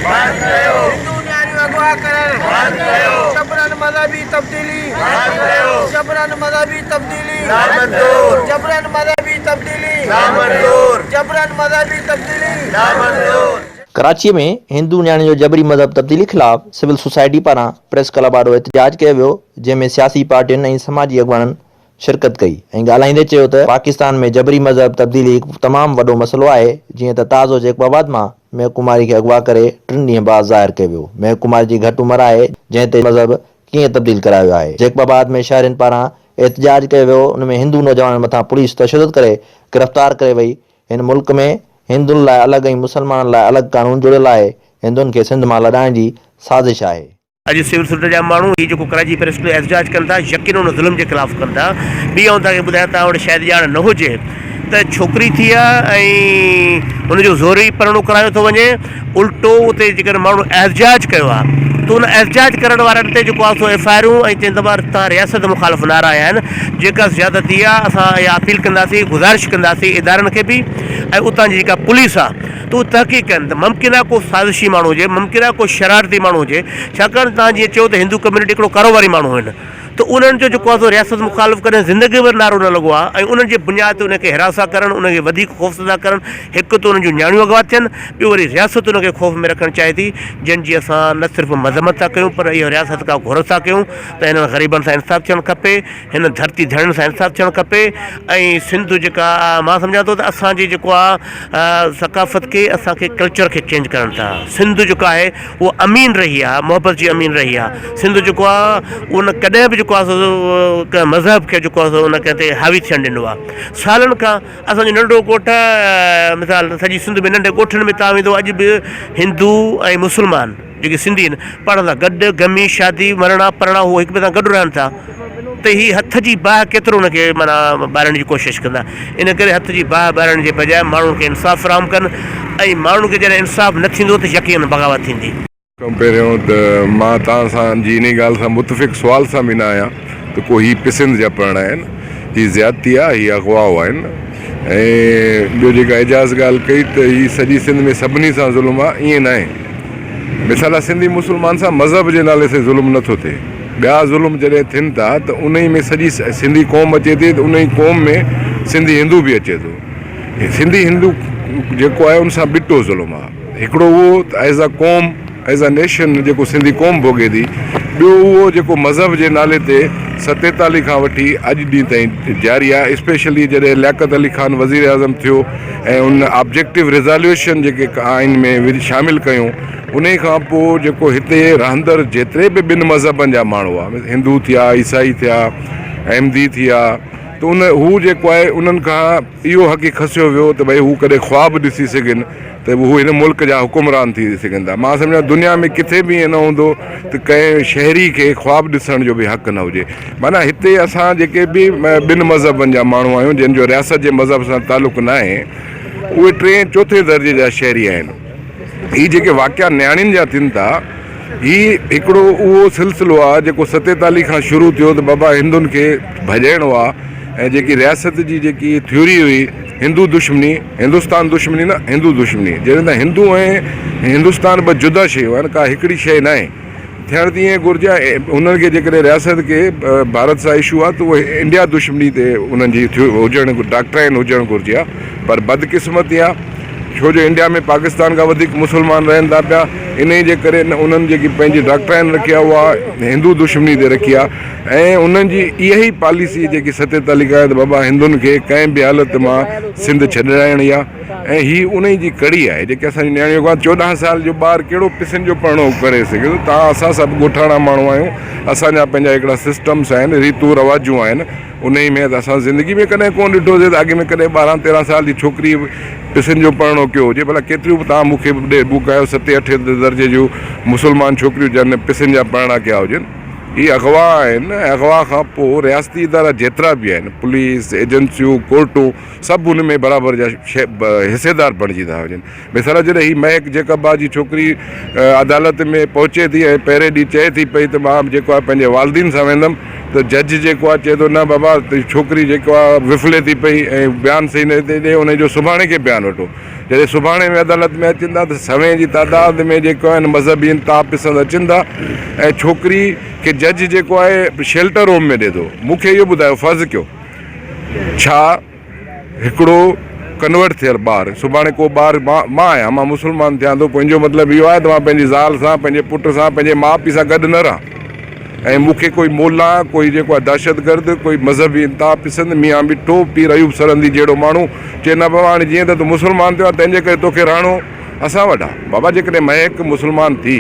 بند ڪيو. هندو نياڻيون اغوا ڪرڻ بند ڪيو. جبرن مذهبي تبديلي بند ڪيو. جبرن مذهبي تبديلي نامنظور. جبرن مذهبي تبديلي نامنظور. جبرن مذهبي تبديلي نامنظور. ڪراچي ۾ هندو نياڻين جو جبري مذهب تبديلي خلاف سول سوسائٽي پاران پريس ڪلب آڏو احتجاج ڪيو ويو، جنهن ۾ سياسي پارٽين ۽ سماجي اڳواڻن شرڪت ڪئي ۽ ڳالهائيندي چيو ته پاڪستان ۾ جبري مذهب تبديلي هڪ تمام وڏو مسئلو آهي، جيئن ته تازو جيڪب آباد مان ميهه ڪماري کي اغوا ڪري ٽن ڏينهن بعد ظاهر ڪيو ويو، ميهه ڪماري جي گهٽ عمر آهي جنهن تي مذهب ڪيئن تبديل ڪرايو ويو آهي، جيڪب آباد ۾ شهرين پاران احتجاج ڪيو ويو ان ۾ هندو نوجوانن مٿان پوليس تشدد ڪري گرفتار ڪري وئي، هن ملڪ ۾ هندن لاء الڳ ۽ مسلمانن لاء الڳ قانون جوڙيل آهي، هندن کي سنڌ مان لڏائڻ جي سازش آهي. اڄ سول سوسائٽي جا ماڻهو هي جيڪو ڪراچي پريس ڪلب احتجاج ڪن ٿا يقينن ان ظلم جي خلاف ڪن ٿا. ٻي آئون توهان کي ٻڌايان توهان وٽ شايد ڄاڻ نه هجي ته ڇوڪري ٿي آ ۽ هن جو زوري پرڻو ڪرايو ٿو وڃي الٽو اتي جيڪڏهن ماڻهن احتجاج ڪيو آ ته ان احتجاج ڪرڻ وارن تي جيڪو آ سو ايف I آرون ۽ چين ته توهان رياست مخالف نعرا هنيا آهن جيڪا زيادتي آ اسان اها اپيل ڪنداسين گذارش ڪنداسين ادارن کي به ۽ اتان جي جيڪا پوليس آ ته هو تحقيق ڪن ته ممڪن آهي ڪو سازشي ماڻهو هجي، ممڪن آهي ڪو شرارتي ماڻهو هجي، ڇاڪاڻ ته توهان جيئن چيو ته هندو ڪميونٽي هڪڙو ڪاروباري ماڻهو آهن ته انهن جو جيڪو آهي سو رياست مخالف ڪڏهن زندگي ڀر نعرو نه لڳو آهي ۽ انهن جي بنياد تي انهن کي هراسان ڪرڻ، انهن کي وڌيڪ خوفزده ڪرڻ، هڪ ته انهن جون نياڻيون اغوا ٿين، ٻيو وري رياست انهن کي خوف ۾ رکڻ چاهي ٿي، جنهن جي اسان نه صرف مذمت ٿا ڪيون پر اهو رياست کان گهر ٿا ڪيون ته هنن غريبن سان انصاف ٿيڻ کپي. هن ڌرتي ڌڻين سان انصاف ٿيڻ کپي ۽ سنڌ جيڪا مان سمجهان ٿو ته اسان جي جيڪو آ ثقافت کي اسان کي ڪلچر کي چينج ڪرڻ ٿا سنڌ جيڪو آهي اهو امين رهي آ محبت جي امين رهي آ سنڌ جيڪو آ ان ڪڏهن به جيڪو آ سو ڪنهن مذهب کي جيڪو آ سو ان ڪنهن تي حاوي ٿيڻ ڏنو آ سالن کان اسان جو ننڍڙو ڳوٺ مثال سڄي سنڌ ۾ ننڍي ڳوٺن ۾ تان ويندو اڄ به هندو ۽ مسلمان جيڪي سنڌي آهن پاڻ سان گڏ غمي شادي مرڻا پرڻا هو هڪ ٻئي سان گڏ رهن ٿا ته هي هٿ جي باهه ڪيترو ان کي معنيٰ ٻارڻ جي ڪوشش ڪندا ان ڪري هٿ جي باهه ٻارڻ جي بجاء ماڻهن کي انصاف فراهم ڪن ۽ ماڻهن کي جڏهن انصاف نه ٿيندو ته يقينن بغاوت ٿيندي. کان پهريون ته مان توهان سان جي انهي ڳالهه سان متفق سوال سان به نه آهيان ته ڪو هي پسند جا پرڻا آهن هي زيادتي آهي هي اغواء آهن ۽ ٻيو جيڪا اعجاز ڳالهه ڪئي ته هي سڄي سنڌ ۾ سڀني سان ظلم آهي ائين ناهي مثال آ سنڌي مسلمان سان مذهب جي نالي سي ظلم نه ٿو ٿئي ٻيا ظلم جڏهن ٿين ٿا ته انهي ۾ سڄي سنڌي قوم اچي ٿي ته انهي قوم ۾ سنڌي هندو به اچي ٿو سنڌي هندو جيڪو آهي ان سان ٻٽو ظلم آ هڪڙو اهو ته ايز آ قوم ايز آ نيشن جيڪو سنڌي قوم ڀوڳي ٿي ٻيو اهو جيڪو مذهب جي نالي تي ستيتاليهه کان وٺي اڄ ڏينهن تائين جاري آ اسپيشلي جڏهن لياقت علي خان وزير اعظم ٿيو ۽ ان آبجيڪٽو ريزاليوشن جيڪي آئين ۾ شامل ڪيون انهي کان پوء جيڪو هتي رهندڙ جيتري به ٻن مذهبن جا ماڻهو هئا هندو ٿيا عيسائي ٿيا احمدي ٿيا ته ان هو جيڪو آهي انهن کان اهو حق ئي کسيو ويو ته ڀئي هو ڪڏهن خواب ڏسي سگهن ته هو هن ملڪ جا حڪمران ٿي سگهن ٿا. مان سمجهان دنيا ۾ ڪٿي به ائين نه هوندو ته ڪنهن شهري کي خواب ڏسڻ جو به حق نه هجي. معنيٰ هتي اسان جيڪي به ٻن مذهبن جا ماڻهو آهيون جن جو رياست جي مذهب سان تعلق ناهي اهي ٽئين چوٿين درجي جا شهري آهن. هي جيڪي واقعا نياڻين جا ٿين ٿا هي هڪڙو اهو سلسلو آهي جيڪو ستيتاليهه کان شروع ٿيو ته بابا هندن کي ڀڄائڻو آهي ۽ جيڪي رياست جي جيڪي ٿيوري هئي هندو دشمني، هندستان دشمني نه هندو دشمني، جڏهن ته هندو ۽ هندستان ٻه جدا شيون آهن ڪا هڪڙي شيء ناهي. ٿيڻ ته ائين گهرجي ها انهن کي جيڪڏهن رياست کي ڀارت سان اشو آهي ته اهي انڊيا دشمني تي انهن جي هجڻ ڊاڪٽرائن هجڻ گهرجي ها پر بدقسمتي آهي ڇو جو انڊيا ۾ پاڪستان کان وڌيڪ مسلمان رهن ٿا پيا انهي جي ڪري انهن جيڪي پنهنجي ڊاڪٽرائن رکي آهي اها هندو دشمني تي رکي آهي ۽ انهن جي اها ئي پاليسي جيڪي ستيتاليهه کان آهي ته بابا هندن کي ڪنهن به حالت مان سنڌ ڇڏرائڻي آهي ۽ هي انهي جي ڪڙي آهي جيڪي اسان جون نياڻيون اغوا 14 سال جو ٻار ڪهڙو پسن جو پرڻو ڪري سگهي ٿو تان اسان سڀ ڳوٺاڻا ماڻهو آهيون اسان جا پنهنجا هڪڙا سسٽمس آهن ريتون رواجون آهن انهي ۾ ته اسان زندگي ۾ ڪڏهن ڪونه ڏٺوسي ته اڳ ۾ ڪڏهن 12 13 سال جي ڇوڪري پسن جو پرڻو ڪيو هجي ڀلا ڪيتريون به توهان مون کي ٻڌايو ستين اٺين درجي جون مسلمان ڇوڪريون جن پسن جا پرڻا ڪيا هجن. هي اغوا آهن ۽ اغوا کان پوء رياستي ادارا جيترا به آهن پوليس، ايجنسيون، ڪورٽون سڀ ان ۾ برابر جا حصيدار بڻجي ٿا وڃن. مثال جڏهن هي مهڪ جيڪب آباد جي ڇوڪري عدالت ۾ پهچي ٿي ۽ پهرين ڏينهن چئي ٿي پئي ته مان جيڪو آهي پنهنجي والدين سان ويندم ته جج جيڪو آهي چئي ٿو نه بابا ڇوڪري جيڪو آهي وڦلي ٿي پئي ۽ بيان صحيح نه ٿي ڏي ان جو سڀاڻي کي بيان وٺو. جڏهن سڀاڻي ۾ عدالت ۾ اچن ٿا ته سوين جي تعداد ۾ جيڪو آهن مذهبي انتها پسند اچن ٿا ۽ ڇوڪري کي جج جيڪو آهي شيلٽر هوم ۾ ڏي ٿو. مون کي اهو ٻڌايو فرض ڪيو ڇا هڪڙو ڪنورٽ ٿيل ٻار سڀاڻي ڪو ٻار مان مان آهيان مان مسلمان ٿيان ٿو پوء ان جو مطلب اهو آهي ته مان پنهنجي زال سان پنهنجي پٽ سان پنهنجي ماء پيء سان گڏ نه رهان ۽ مون کي ڪوئي مولا ڪوئي جيڪو آهي دهشتگرد ڪوئي مذهبي انتها پسند ميان مٺو پير ايوب سرهندي جهڙو ماڻهو چئي نه بابا هاڻي جيئن ته تون مسلمان ٿيو آهين تنهن جي ڪري توکي رهڻو اسان وٽ آهي بابا جيڪڏهن مهڪ مسلمان ٿي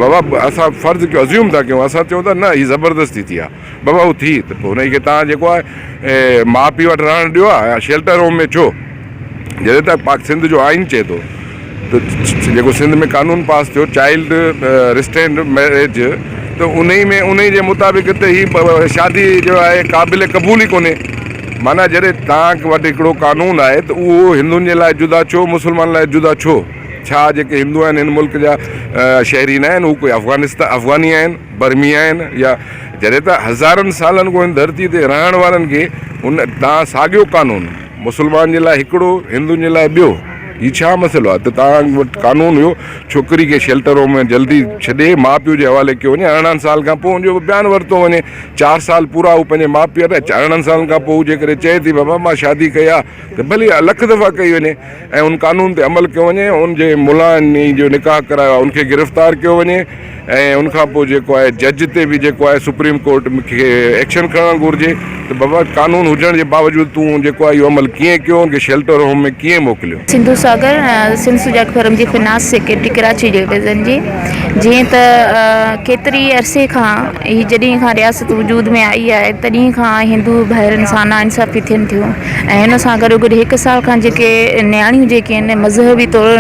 بابا اسان فرض ڪيو ازيوم ٿا ڪيون اسان چئون ٿا نه هي زبردستي ٿي آهي بابا هو ٿي ته پوء انهي کي توهان جيڪو آهي ماء پيء وٽ رهڻ ڏيو ها يا شيلٽر هوم ۾ ڇو جڏهن ته پاڪ سنڌ جو آئين چئي ٿو ته جيڪو سنڌ ۾ قانون پاس ٿيو چائلڊ ريسٽرينڊ ميريج ته انهي ۾ انهي جي مطابق ته هي شادي جو آهي قابل قبول ئي ڪونهي معنيٰ جڏهن توهان وٽ هڪڙو قانون آهي ته اهو هندن جي لاء جدا ڇو مسلمان لاء جدا ڇو ڇا جيڪي هندو آهن هن ملڪ جا شهري نه آهن هو ڪوئي افغانستان افغاني آهن برمي آهن يا جڏهن ته هزارن سالن کان هن ڌرتي تي رهڻ وارن کي ان تان ساڳيو قانون مسلمان جي لاء هڪڙو هندن جي لاء ٻيو هي ڇا مسئلو آهي ته توهان وٽ قانون هيو ڇوڪري کي شيلٽر هوم ۾ جلدي ڇڏي ماء پيء جي حوالي ڪيو وڃي 18 سال کان پوء ان جو بيان ورتو وڃي 4 سال پورا هو پنهنجي ماء پيء وٽ 18 سالن کان پوء هو جيڪڏهن چئي ٿي بابا مان شادي ڪئي آهي ته ڀلي لک دفعا ڪئي وڃي ۽ ان قانون تي عمل ڪيو وڃي ان جي ملان جو نڪاح ڪرايو آهي ان کي گرفتار ڪيو وڃي ۽ ان کان پوء جيڪو آهي جج تي به جيڪو آهي سپريم ڪورٽ کي ايڪشن کڻڻ گهرجي ته بابا قانون هجڻ جي باوجود تون جيڪو آهي اهو عمل ڪيئن ڪيو ان کي شيلٽر هوم ۾ ڪيئن موڪليو. سنڌو ساگر سنڌ سجاڳ فورم جي فنانس سيڪريٽري ڪراچي ڊويزن جي جيئن ته ڪيتري عرصي کان هي جڏهن کان رياست وجود ۾ آئي آهي تڏهن کان هندو ڀائرن سان ناانصافي ٿين ٿيون ۽ ان سان گڏو گڏ هڪ سال کان جيڪي نياڻيون جيڪي آهن مذهبي طور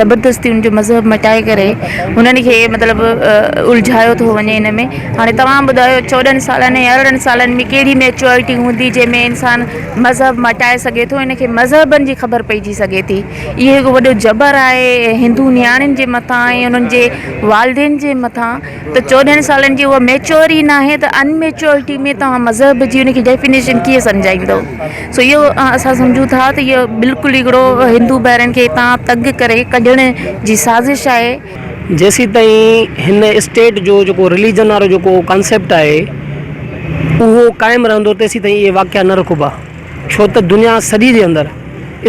زبردستي ان جو مذهب مٽائي ڪري انهن کي مطلب الجهايو ٿو وڃي ان ۾ هاڻي توهان ٻڌايو چوڏهن سالن ۽ ارڙهن سالن ۾ ڪهڙي ميچوئرٽي هوندي جنهن ۾ انسان مذهب مٽائي سگهي ٿو ان کي مذهبن جي خبر پئجي سگهي ٿي اهو هڪ وڏو جبر آهي هندو نياڻين جي مٿان ۽ انهن جي والدين جي مٿان ته چوڏهن سالن جي اها ميچوئر ئي ناهي ته ان ميچوئرٽي ۾ توهان مذهب جي ان کي ڊيفينيشن ڪيئن سمجهائيندو سو اهو اسان سمجهون ٿا ته اهو بلڪل هڪڙو هندو ڀائرن کي هتان تنگ ڪري ڪڍڻ جي سازش آهي. جيسيتائين هن اسٽيٽ جو جيڪو رليجن وارو جيڪو ڪانسيپٽ آهي اهو قائم رهندو تيسيتائين اهي واقعا نه رڪبا ڇو ته دنيا سڄي جي اندر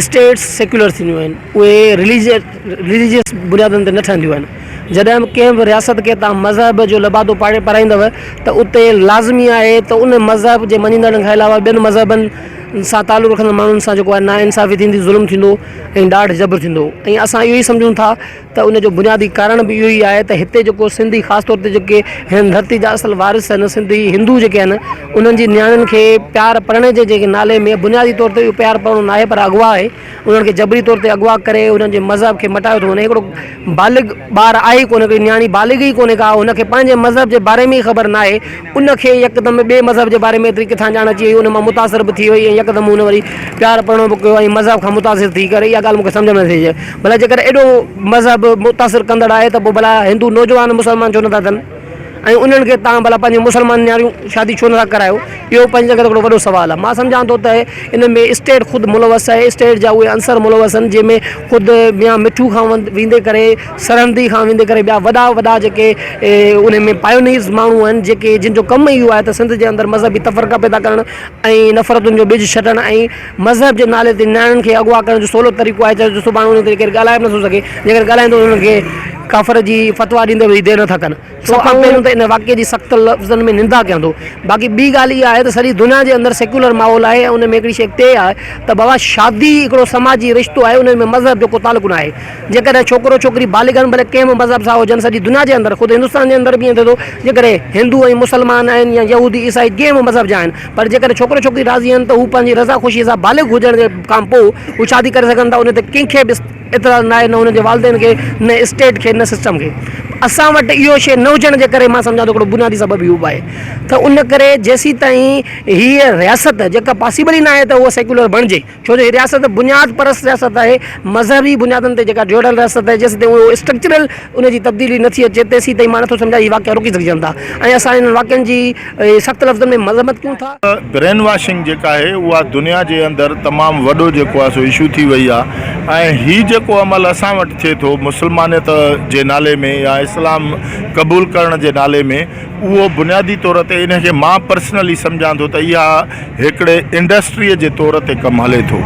اسٽيٽس سيڪيولر ٿينديون آهن اهي رليجيس بنيادن تي نه ٺهنديون آهن جڏهن به ڪنهن به رياست کي توهان مذهب جو لبادو پاڙي پارائيندؤ ته اتي لازمي آهي ته ان مذهب جي مڃيندڙن کان علاوه ٻين مذهبن سان تعلق رکندڙ ماڻهن سان جيڪو آهي ناانصافي ٿيندي ظلم ٿيندو ۽ ڏاڍ جبر ٿيندو ۽ اسان اهو ئي سمجهون ٿا ته ان جو بنيادي ڪارڻ به اهو ئي آهي ته هتي جيڪو سنڌي خاص طور تي جيڪي هن ڌرتي جا اصل وارث آهن سنڌي هندو جيڪي آهن انهن جي نياڻين کي پيار پرڻي جي جيڪي نالي ۾ بنيادي طور تي اهو پيار پرڻو ناهي پر اغوا آهي انهن کي جبري طور تي اغوا ڪري انهن جي مذهب کي مٽايو ٿو وڃي هڪڙو بالغ ٻار آهي ئي ڪونه هڪڙي نياڻي بالغ ئي ڪونهي ڪا ان کي پنهنجي مذهب جي باري ۾ ئي خبر ناهي ان کي يڪدم ٻئي مذهب جي باري ۾ ايتري ڪٿان ڄاڻ اچي وئي ان مان متاثر به ٿي وئي ۽ يڪدم هن وري پيار پرڻو به ڪيو ۽ مذهب کان متاثر ٿي ڪري اها ڳالهه مون کي سمجهه ۾ نٿي اچي ڀلا جيڪڏهن ايڏو مذهب متاثر ڪندڙ آهي ته پوء ڀلا هندو نوجوان مسلمان ڇو نٿا ٿين ۽ انهن کي توهان ڀلا پنهنجي مسلمان نياڻيون شادي ڇو نٿا ڪرايو اهو پنهنجي جڳهه تي هڪڙو وڏو سوال آهي مان سمجهان ٿو ته ان ۾ اسٽيٽ خود ملوث آهي اسٽيٽ جا اهي عنصر ملوث آهن جنهن ۾ خود ميان مٺو کان ويندي ڪري سرهندي کان ويندي ڪري ٻيا وڏا وڏا جيڪي ان ۾ پايونيرز ماڻهو آهن جيڪي جن جو ڪم ئي اهو آهي ته سنڌ جي اندر مذهبي تفرقا پيدا ڪرڻ ۽ نفرتن جو ٻج ڇٽڻ ۽ مذهب جي نالي تي نياڻين کي اغوا ڪرڻ جو سولو طريقو آهي ته سڀاڻي انهن تي ڪير ڳالهائي به نٿو سگهي جيڪڏهن ڳالهائيندو ته انهن کي ڪافر جي فتويٰ ڏيندي به دير نٿا ڪن. سڀ کان پهريون ته ان واقعي جي سخت لفظن ۾ نندا ڪيان ٿو. باقي ٻي ڳالهه اها آهي ته سڄي دنيا جي اندر سيڪيولر ماحول آهي ۽ ان ۾ هڪڙي شيء طئي آهي ته بابا شادي هڪڙو سماجي رشتو آهي ان ۾ مذهب جو ڪو تعلق ناهي. جيڪڏهن ڇوڪرو ڇوڪري بالغ آهن ڀلي ڪنهن به مذهب سان هجن سڄي دنيا جي اندر خود هندستان جي اندر به ائين ٿئي ٿو جيڪڏهن هندو ۽ مسلمان آهن يا يهودي عيسائي ڪنهن به مذهب جا آهن پر جيڪڏهن ڇوڪرو ڇوڪري راضي آهن ته هو پنهنجي رضا خوشي سان بالغ هجڻ جي کان پوء هو شادي ڪري سگهن ٿا ان تي ڪنهن کي به اعتراض ناهي نه انهن جي والدين کي نه اسٽيٽ کي. کي نه سسٽم کي. اسان وٽ اهو شيء نه هجڻ جي ڪري مان سمجهان ٿو هڪڙو بنيادي سبب اهو به آهي ته ان ڪري جيسيتائين هيء رياست جيڪا پاسيبل ئي ناهي ته اها سيڪيولر بڻجي ڇو جو هي رياست بنياد پرست رياست آهي مذهبي بنيادن تي جيڪا جوڙيل رياست آهي جيسيتائين اهو اسٽرڪچرل ان جي تبديلي نه ٿي اچي تيسيتائين مان نٿو سمجهان هي واقعا روڪي سگهجن ٿا ۽ اسان انهن واقعن جي سخت لفظن ۾ مذمت ڪيون ٿا. برين واشنگ جيڪا آهي اها دنيا جي اندر تمام وڏو جيڪو آهي سو اشو ٿي وئي آهي ۽ هي جيڪو عمل اسان وٽ ٿئي ٿو مسلمانيت جي نالي ۾ يا اسلام قبول ڪرڻ جي نالي ۾ اهو بنيادي طور تي ان کي مان پرسنلي سمجهان ٿو ته اها هڪڙي انڊسٽريء جي طور تي ڪم هلي ٿو.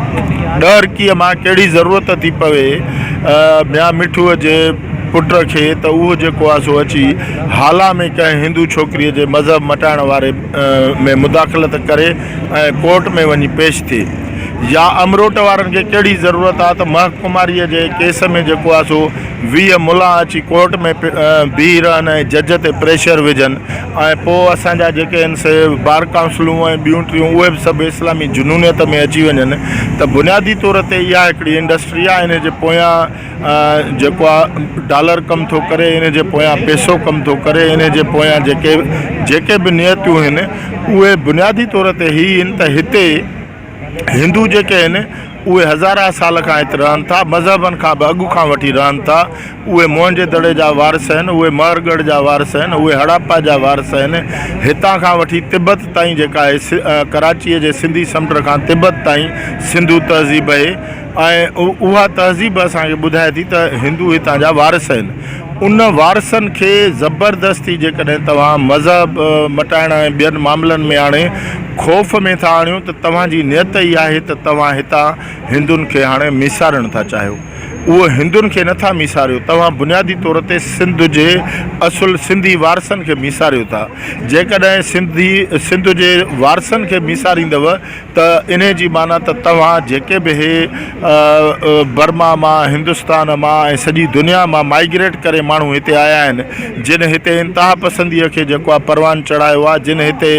ڏهرڪيء مان ڪهڙي ضرورت ٿي پوي ميان مٺوء جي پٽ کي ته اهو جيڪو آهي سو اچي هالا ۾ ڪنهن هندو ڇوڪريء جي مذهب مٽائڻ واري ۾ مداخلت ڪري ۽ ڪورٽ ۾ وڃي پيش ٿئي يا امروٽ وارن کي ڪهڙي ضرورت آهي ته مهڪ ڪماريء جي ڪيس ۾ جيڪو آهي سو 20 ملان اچي ڪورٽ ۾ بيهي رهن ۽ جج تي پريشر وجهن ۽ پوء اسان جا جيڪي آهن سي بار ڪائونسلون ۽ ٻيون ٽيون اهي به سڀ اسلامي جنونيت ۾ اچي وڃن ته بنيادي طور تي اها هڪڙي انڊسٽري آهي ان جي پويان جيڪو آهي ڊالر ڪم ٿو ڪري ان جي پويان پئسو ڪم ٿو ڪري ان جي پويان جيڪي جيڪي به نيتون آهن اهي بنيادي طور تي هي آهن ته هتي هندو جيڪي آهن اهي هزارها سال کان هت رهن ٿا، مذهبن کان به اڳ کان وٺي رهن ٿا، اهي موهن جي دڙي جا وارث آهن، اهي مهرڳڙهه جا وارث آهن، اهي هڙاپا جا وارث آهن، هتان کان وٺي تبت تائين جيڪا آهي ڪراچيء جي سنڌي سمنڊ کان تبت تائين سنڌو تهذيب اهي ۽ اها تهذيب اسان کي ٻڌائي ٿي ته هندو هتان جا وارث آهن. ان وارثن کي زبردستي جيڪڏهن توهان مذهب مٽائڻ ۽ ٻين معاملن ۾ آڻي خوف ۾ ٿا آڻيو ته توهان جي نيت ئي آهي ته توهان هتان هندن کي هاڻي ميسارڻ ٿا چاهيو. اهو هندن کي نٿا ميساريو توهان بنيادي طور تي سنڌ جي اصل سنڌي وارثن کي ميساريو ٿا. جيڪڏهن سنڌي سنڌ جي وارثن کي ميساريندؤ ته انهي جي معنيٰ ته توهان جيڪي به هي برما مان، هندستان مان ۽ سڄي دنيا مان مائيگريٽ ڪري ماڻهو هتي آيا آهن، جن هتي انتهاپسنديء کي جيڪو آهي پروان چڙهايو آهي، جن هتي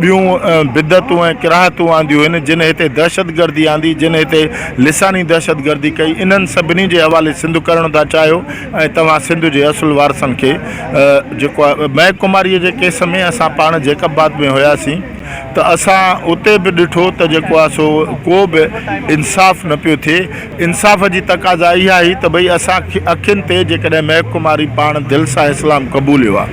ٻيون بدعتون ۽ ڪراهتون آنديون آهن، جن هتي دهشتگردي آندي، جن هتي لساني دهشتگردي ڪئي، انهن سڀني جي حوالي سنڌ ڪرڻ ٿا چاهيو ۽ توهان سنڌ جي اصل وارثن کي جيڪو آهي مئي ڪماريء جي ڪيس ۾ اسان پاڻ جيڪب آباد ۾ هياسين. ته اسان اتي به ڏٺو ته جيڪو آهي سو ڪو به انصاف نه پيو ٿئي، انصاف جي تقاضا اها هئي ته ڀئي اسان اکين تي جيڪڏهن مهڪ ڪماري پاڻ دل سان اسلام قبوليو آهي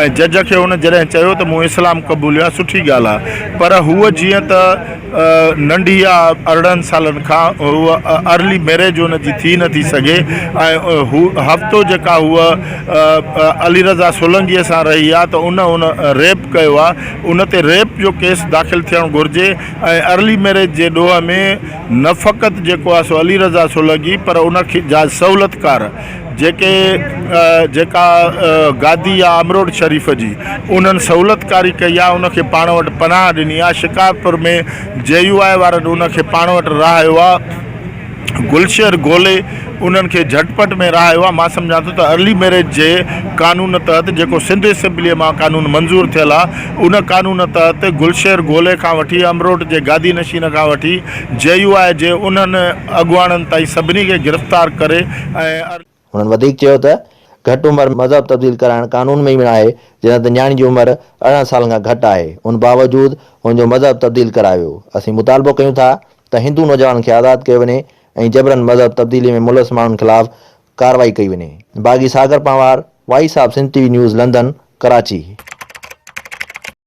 ۽ جج کي هن جڏهن چيو ته مون اسلام قبوليو آهي سٺي ڳالهه آهي پر هوء جيئن ته ننڍي آهي 18 سالن کان هوء ارلي ميريج هن جي ٿي نه ٿي سگهي ۽ هو هفتو جيڪا هوء علي رضا سولنگيء سان رهي آهي ته ان هن ريپ ڪيو آهي ان تي ريپ جو ڪيس داخل ٿيڻ گهرجي ۽ ارلي ميريج جي ڏوهه ۾ نه فقط جيڪو آهي سو علي رضا سولنگي پر ان کي جا سهولتڪار جيڪي جيڪا گادي آ امروٽ شريف جي انهن سهولتڪاري ڪئي آ ان کي پاڻ وٽ پناهه ڏني آ شڪارپور ۾ جي يو آء وارن ان کي پاڻ وٽ رهايو آ. گلشير گولي انهن کي جهٽ پٽ ۾ رهايو آهي، مان سمجهان ٿو ته ارلي ميريج جي قانون تحت جيڪو سنڌ اسيمبليء مان قانون منظور ٿيل آهي ان قانون تحت گلشير گولي کان وٺي امروٽ جي گادي نشين کان وٺي جي يو آء جي انهن اڳواڻن تائين سڀني کي گرفتار ڪري ۽. هنن وڌيڪ چيو ته گهٽ عمر ۾ مذهب تبديل ڪرائڻ قانون ۾ ئي ناهي جڏهن ته نياڻي جي عمر 18 سالن کان گهٽ آهي ان باوجود هن جو مذهب تبديل ڪرايو ويو اسين مطالبو ڪيون ٿا ته هندو نوجوانن کي آزاد ڪيو وڃي ۽ جبرن مذهب تبديلي ۾ ملوث ماڻهن خلاف ڪارروائي ڪئي وڃي. Baghi Sagar Panhwar, voice of Sindh T V news London, Karachi.